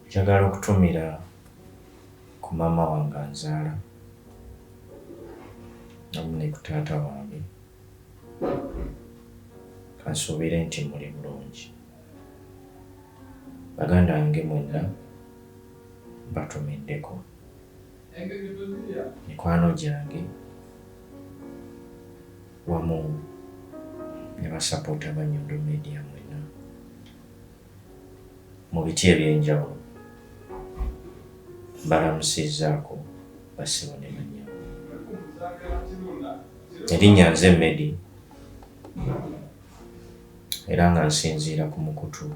Njagala okutumira ku maama wange anzaala wamu ne ku taata wange. Kansuubire nti muli bulungi. Baganda bange mwenna mbatumiddeko. Mikwano gyange wamu ne basapoota ba Nyondo Media mwenna mu biti eby'enjawulo mbalamusizzaako bassebo ne bannyabo. Erinnya nze Medi era nga nsinziira ku mukutu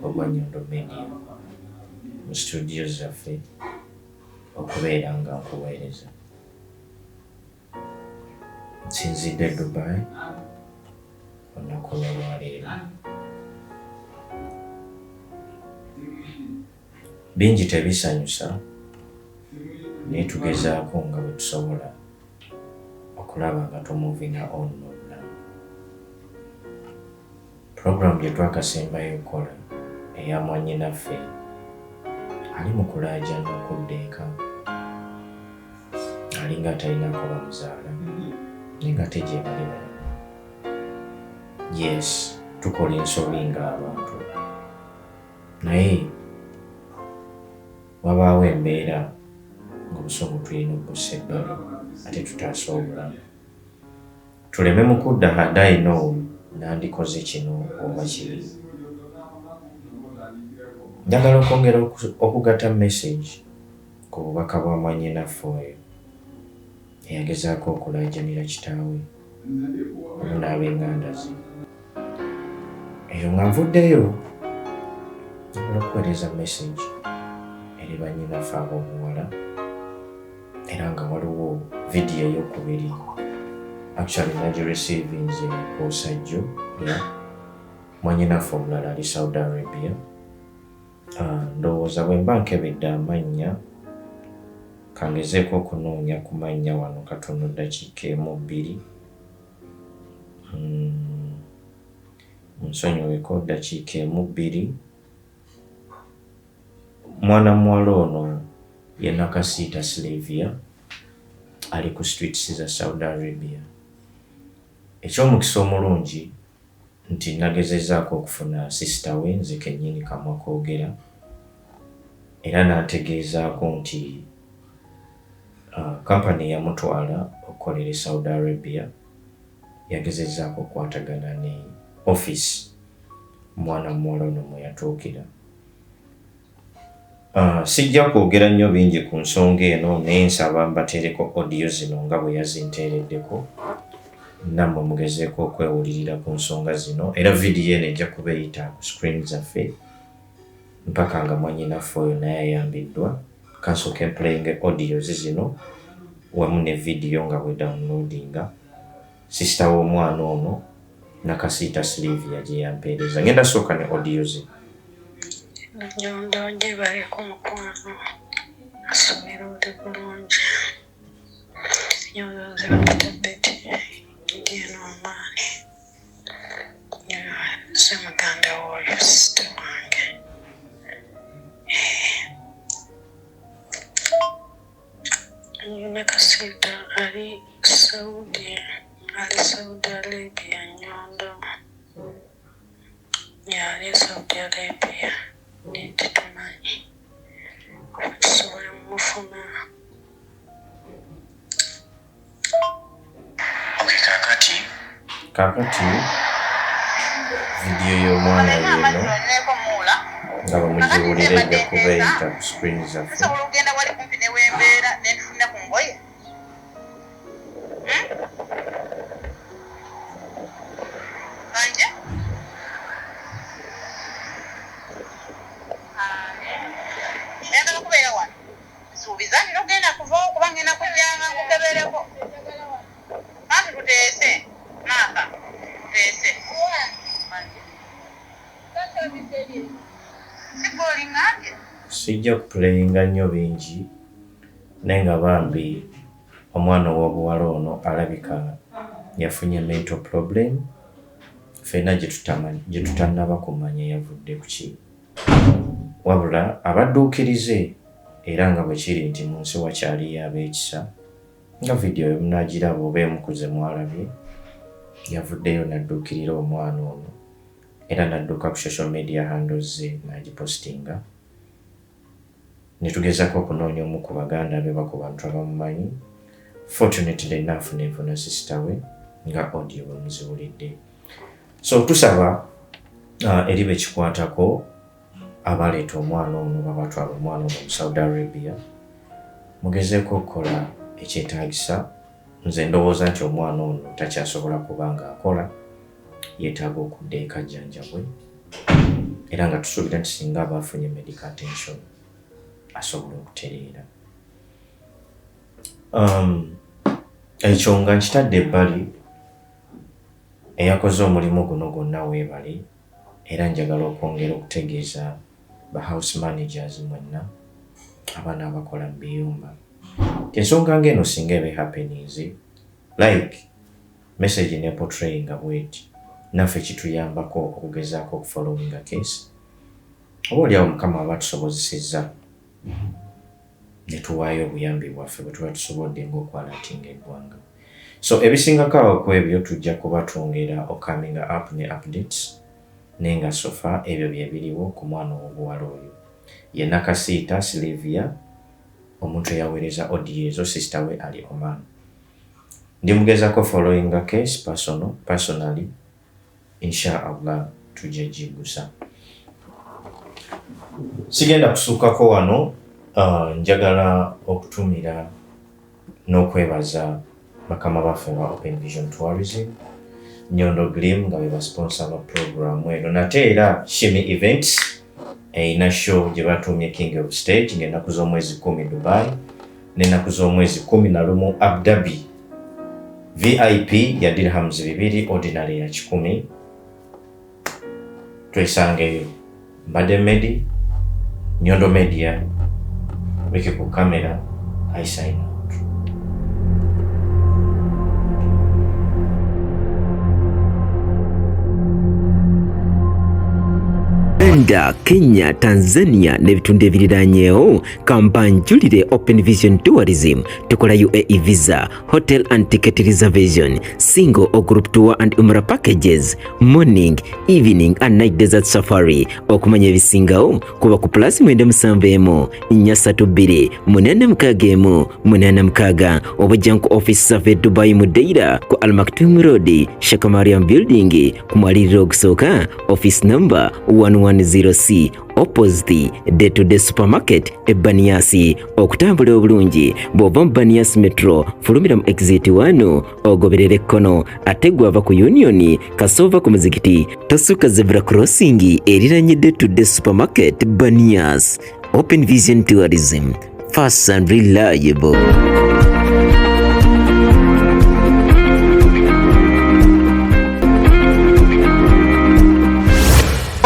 ogwa Nyondo Media mu situdiyo zaffe okubeera nga nkuweereza. Nsinzidde Dubai olunaku lw'olwaleero. Bingi tebisanyusa naye tugezaako nga bwe tusobola okulaba nga tumuvinga on n'obulamu. Pulogulaamu gye twakasembayo okukola eya mwannyinaffe ali mu kulaajana okudda eka alinga atalinaako bamuzaala naye ng'ate gyebali balamu. Yes, tukola ensobi ng'abantu naye wabaawo embeera ng'obusungu tulina obussa ebbali ate tutaase obulamu. Tuleme mu kudda had I known nandikoze kino oba kiri. Njagala okwongera okugatta message ku bubaka bwa mwanyinaffe oyo eyagezaako okulaajanira kitaawe wamu n'abenganda ze. Eyo nga nvuddeyo njagala okuweereza message eri bannyinaffe ab'obuwala era nga waliwo vidiyo eyokubiri actually nagireceivinze kwosajjo ya mwanyinaffe omulala ali Saudi Arabia. Ndowooza bwe mba nkebedde amannya kangezeeko okunoonya ku mannya wano katono ddakiika emu bbiri. Munsonyiweko ddakiika emu bbiri. Mwana muwala ono ye Nakasiita Sylvia ali ku streets za Saudi Arabia. Eky'omukisa omulungi nti nagezezaako okufuna sister we nze kennyini kamwa koogera era n'antegeezaako nti kampani eyamutwala okukolera e Saudi Arabia yagezezzaako okukwatagana ne office mwana muwala ono mwe yatuukira. Sijja kwogera nnyo bingi ku nsonga eno naye nsaba mbateereko audio zino nga bwe yazinteereddeko nammwe mugezeeko okwewulirira ku nsonga zino era vidiyo eno ejja kuba eyita ku screen zaffe mpaka nga mwannyinaffe oyo naye ayambiddwa. Kansooke mplayinge audios zino wamu ne vidiyo nga bwe downloadinga sisita w'omwana ono Nakasiita Sylvia gye yampeereza. Ngenda sooka ne audio ze. Nyondo gyebaleko mukwano, asuubira oli bulungi. Nyondo nze bampita Betty, ndi eno Oman. Nze muganda w'oyo sisita wange. Nakasiita ali Saudi, ali Saudi Arabia Nyondo. Yali Saudi Arabia naye tetumanyi oba tusobola mufuna. Okay, kakati kakati vidiyo y'omwana yeeno nga bwemugiwulira ejja kuba eyita ku screen zaffe. Nsobola okugenda wali kumpi ne wembeera ne nfuna ku ngoye. Kanje? Oyagala kubeera wano? Nsuubiza nti togenda kuvaawo kuba ngenda kujjanga nkukebereko. Anti tuteese, Maaka, tuteese. Si ggwe oliŋŋambye? Sijja kupuleyinga nnyo bingi naye nga bambi omwana ow'obuwala ono alabika yafunye mental problem ffenna gye tutannaba kumanya yavudde ku ki. Wabula abadduukirize era nga bwe kiri nti mu nsi wakyaliyo ab'ekisa, nga vidiyo bwe munaagiraba oba emu ku ze mwalabye, yavuddeyo n'adduukirira omwana ono era n'adduka ku social media handles ze n'agipositinga. Ne tugezaako okunoonya omu ku baganda be oba ku bantu abamumanyi. Fortunately enough ne nfuna sister we nga audio bwe muziwulidde. So tusaba eri be kikwatako abaleeta omwana ono oba abatwala omwana ono mu Saudi Arabia mugezeeko okukola ekyetaagisa. Nze ndowooza nti omwana ono takyasobola kuba ng'akola, yeetaaga okudda eka ajjanjabwe era nga tusuubira nti singa aba afunye medical attention asobola okutereera. Ekyo nga nkitadde ebbali, eyakoze omulimu guno gwonna weebale era njagala okwongera okutegeeza ba house managers mwenna abaana abakola mu biyumba nti ensonga ng'eno singa eba ehappeninze like message ne portrayinga bweti naffe kituyambako okugezaako okufollowinga case oba oliawo Mukama aba atusobozesezza ne tuwaayo obuyambi bwaffe bwe tuba tusobodde ng'okwalatinga eggwanga. So ebisingako awo ku ebyo tujja kuba twongera ocominga up ne updates naye nga so far ebyo bye biriwo ku mwana ow'obuwala oyo. Ye Nakasiita Sylivia omuntu eyaweereza audio ezo sister we ali Oman. Ndi mugezako followinga case personal, personally Insha Allah tujja giggusa. Sigenda kusukkako wano, njagala okutumira n'okwebaza bakama baffe aba Open Vision Tourism, Nyondo Glim nga be basponsa ba pulogulaamu eno. Nate era Shimi Events erina show gye batuumye King of Stage ng'ennaku z'omwezi 10 Dubai n'ennaku z'omwezi 11 Abu Dhabi. VIP ya dirhams 200, ordinary ya 100. Twesangeyo. Mbadde Medi, Nyondo Media, Wiki ku kamera, I sign out. Uganda, Kenya, Tanzania n'ebitundu ebiriranyeewo. Kambanjulire Open Vision Tourism. Tukola UAE visa, hotel and ticket reservation, single or group tour and umrah packages, morning, evening and night desert safari. Okumanya ebisingawo kuba ku plus 97 432 861 86 oba ojja ku office zaffe e Dubai mu Deira ku Al Maktoum Road, Shakamariam Building ku mwaliriro ogusooka, office number 110C opposite Day to Day Supermarket e Banias. Okutambula obulungi bw'ova mu Banias Metro fulumira mu exit 1 ogoberere ekkono, ate gw'ava ku Union kasova ku muzikiti tosukka zebra crossing eriranye Day to Day Supermarket Banias. Open Vision Tourism, fast and reliable.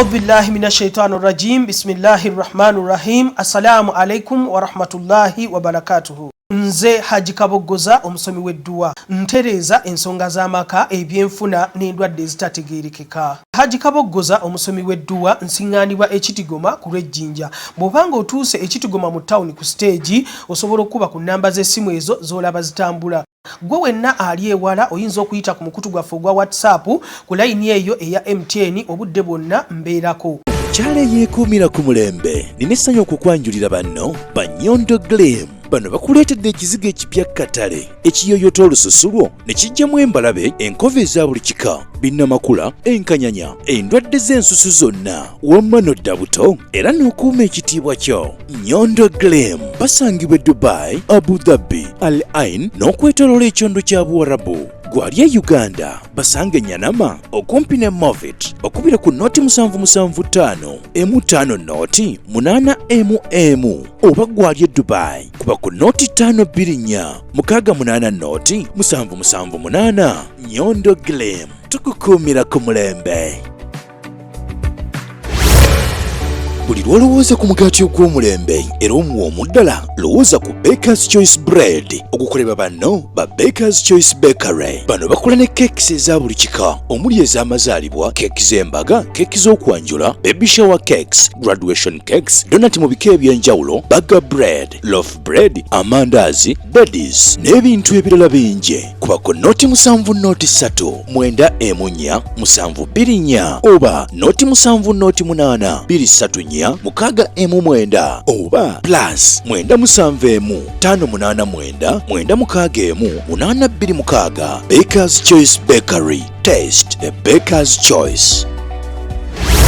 Billahi minash shaitani rajim. Bismillahir rahmanir rahim. Assalamu alaikum wa rahmatullahi wa barakatuhu. Nze Haji Kaboggoza, omusomi w'edduwa, ntereeza ensonga z'amaka, ebyenfuna n'endwadde ezitategeerekeka. Haji Kaboggoza omusomi w'edduwa nsiŋŋaanibwa Ekitigoma ku lw'Ejjinja. Bw'obanga otuuse Ekitigoma mu tawuni ku siteegi, osobola okukuba ku nnamba z'essimu ezo z'olaba zitambula. Gwe wenna ali ewala oyinza okuyita ku mukutu gwaffe ogwa WhatsApp ku layini eyo eya MTN obudde bwonna mbeerako. Kyalo eyeekuumira ku mulembe, nina essanyu okukwanjulira banno Banyondo Glim. Bano bakuleetedde ekizigo ekipya katale ekiyoyota olususu lwo ne kijjamu embalabe, enkovu eza buli kika, binnamakula, enkanyanya, endwadde z'ensusu zonna, wamma n'odda buto era n'okuuma ekitiibwa kyo. Nyondo Glim basangibwa e Dubai, Abu Dhabi, Al Ain n'okwetooloola ekyondo kya Buwarabu. Gwali e Uganda basange Nyanama okumpi ne Movit, bakubira ku noti 775 emu 5 noti 8 emu emu, oba gwali e Dubai kuba ku noti 524 68 noti 778. Nyondo Glim, tukukuumira ku mulembe. Buli lw'olowooza ku mugaati ogw'omulembe era omuwoomu ddala, lowooza ku Bakers Choice Bread ogukolebwa banno ba Bakers Choice Bakery. Bano bakola ne cakes eza buli kika omuli ez'amazaalibwa, keeki z'embaga, keeki z'okwanjula, baby shower cakes, graduation cakes, donut mu bika eby'enjawulo, burger bread, loaf bread, amandaazi, daddies n'ebintu ebirala bingi. Kubako noti 7 noti 3 9 1 4 7 2 4 oba noti 7 noti 8 2 3 4 6 1 9 oba plus 9 7 1 5 8 9 9 6 1 8 2 6. Baker's Choice Bakery. Taste the Baker's Choice.